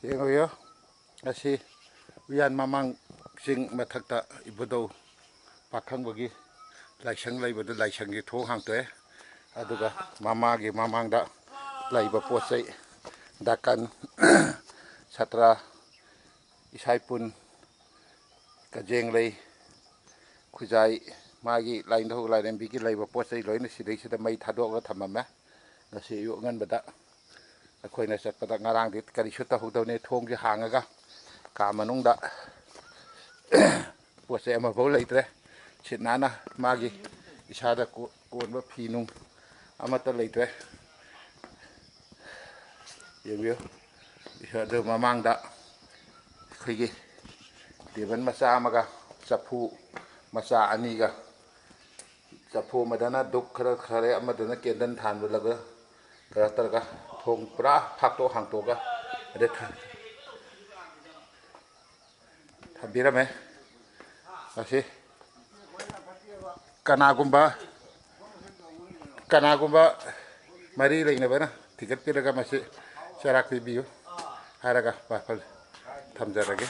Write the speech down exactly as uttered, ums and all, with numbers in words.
ꯌꯦꯡꯉꯨꯌꯣ, ꯑꯁꯤ ꯎꯌꯥꯟ ꯃꯃꯥꯡ ꯆꯤꯡ ꯃꯊꯛꯇ ꯏꯕꯨꯙꯧ ꯄꯥꯈꯪꯕꯒꯤ ꯂꯥꯏꯁꯪ ꯂꯩꯕꯗꯨ, ꯂꯥꯏꯁꯪꯒꯤ ꯊꯣꯡ ꯍꯥꯡꯇꯣꯛꯑꯦ꯫ ꯑꯗꯨꯒ ꯃꯃꯥꯒꯤ ꯃꯃꯥꯡꯗ ꯂꯩꯕ ꯄꯣꯠ ꯆꯩ, ꯗꯥꯀꯟ, ꯁꯇ꯭ꯔꯥ, ꯏꯁꯥꯏꯄꯨꯟ, ꯀꯖꯦꯡꯂꯩ, ꯈꯨꯖꯥꯏ, ꯃꯥꯒꯤ ꯂꯥꯏꯅꯤꯡꯊꯧ ꯂꯥꯏꯔꯦꯝꯕꯤꯒꯤ ꯂꯩꯕ ꯄꯣꯠ ꯆꯩ ꯂꯣꯏꯅ ꯁꯤꯗꯩꯁꯤꯗ ꯃꯩ ꯊꯥꯗꯣꯛꯑꯒ ꯊꯝꯃꯝꯃꯦ꯫ ꯉꯁꯤ ꯑꯌꯨꯛ ꯑꯉꯟꯕꯗ ꯑꯩꯈꯣꯏꯅ ꯆꯠꯄꯗ, ꯉꯔꯥꯡꯗꯤ ꯀꯔꯤꯁꯨ ꯇꯧꯍꯧꯗꯕꯅꯤ, ꯊꯣꯡꯁꯦ ꯍꯥꯡꯉꯒ ꯀꯥ ꯃꯅꯨꯡꯗ ꯄꯣꯠ ꯆꯩ ꯑꯃꯐꯥꯎ ꯂꯩꯇ꯭ꯔꯦ꯫ ꯁꯤꯠ ꯅꯥꯟꯅ ꯃꯥꯒꯤ ꯏꯁꯥꯗ ꯀꯣ-, ꯀꯣꯟꯕ ꯐꯤ ꯅꯨꯡ ꯑꯃꯠꯇ ꯂꯩꯇ꯭ꯔꯦ꯫ ꯌꯦꯡꯕꯤꯌꯨ, ꯑꯗꯨ ꯃꯃꯥꯡꯗ ꯑꯩꯈꯣꯏꯒꯤ ꯇꯦꯕꯜ ꯃꯆꯥ ꯑꯃꯒ ꯆꯐꯨ ꯃꯆꯥ ꯑꯅꯤꯒ, ꯆꯐꯨ ꯑꯃꯗꯅ ꯙꯨꯞ ꯈꯔ ꯈꯔꯦ, ꯑꯃꯗꯅ ꯀꯦꯟꯗꯜ ꯊꯥꯟꯕ ꯂꯒ ꯀꯩꯅꯣ ꯇꯧꯔꯒ ꯊꯣꯡ ꯄꯨꯔꯥ ꯐꯥꯛꯇꯣꯛ ꯍꯥꯡꯇꯣꯛꯑꯒ ꯑꯗꯩ ꯊ-, ꯊꯝꯕꯤꯔꯝꯃꯦ꯫ ꯃꯁꯤ ꯀꯅꯥꯒꯨꯝꯕ, ꯀꯅꯥꯒꯨꯝꯕ ꯃꯔꯤ ꯂꯩꯅꯕꯅ ꯊꯤꯒꯠꯄꯤꯔꯒ ꯃꯁꯤ ꯆꯔꯥꯛ ꯄꯤꯕꯤꯌꯨ ꯍꯥꯏꯔꯒ ꯋꯥꯐꯝ ꯊꯝꯖꯔꯒꯦ꯫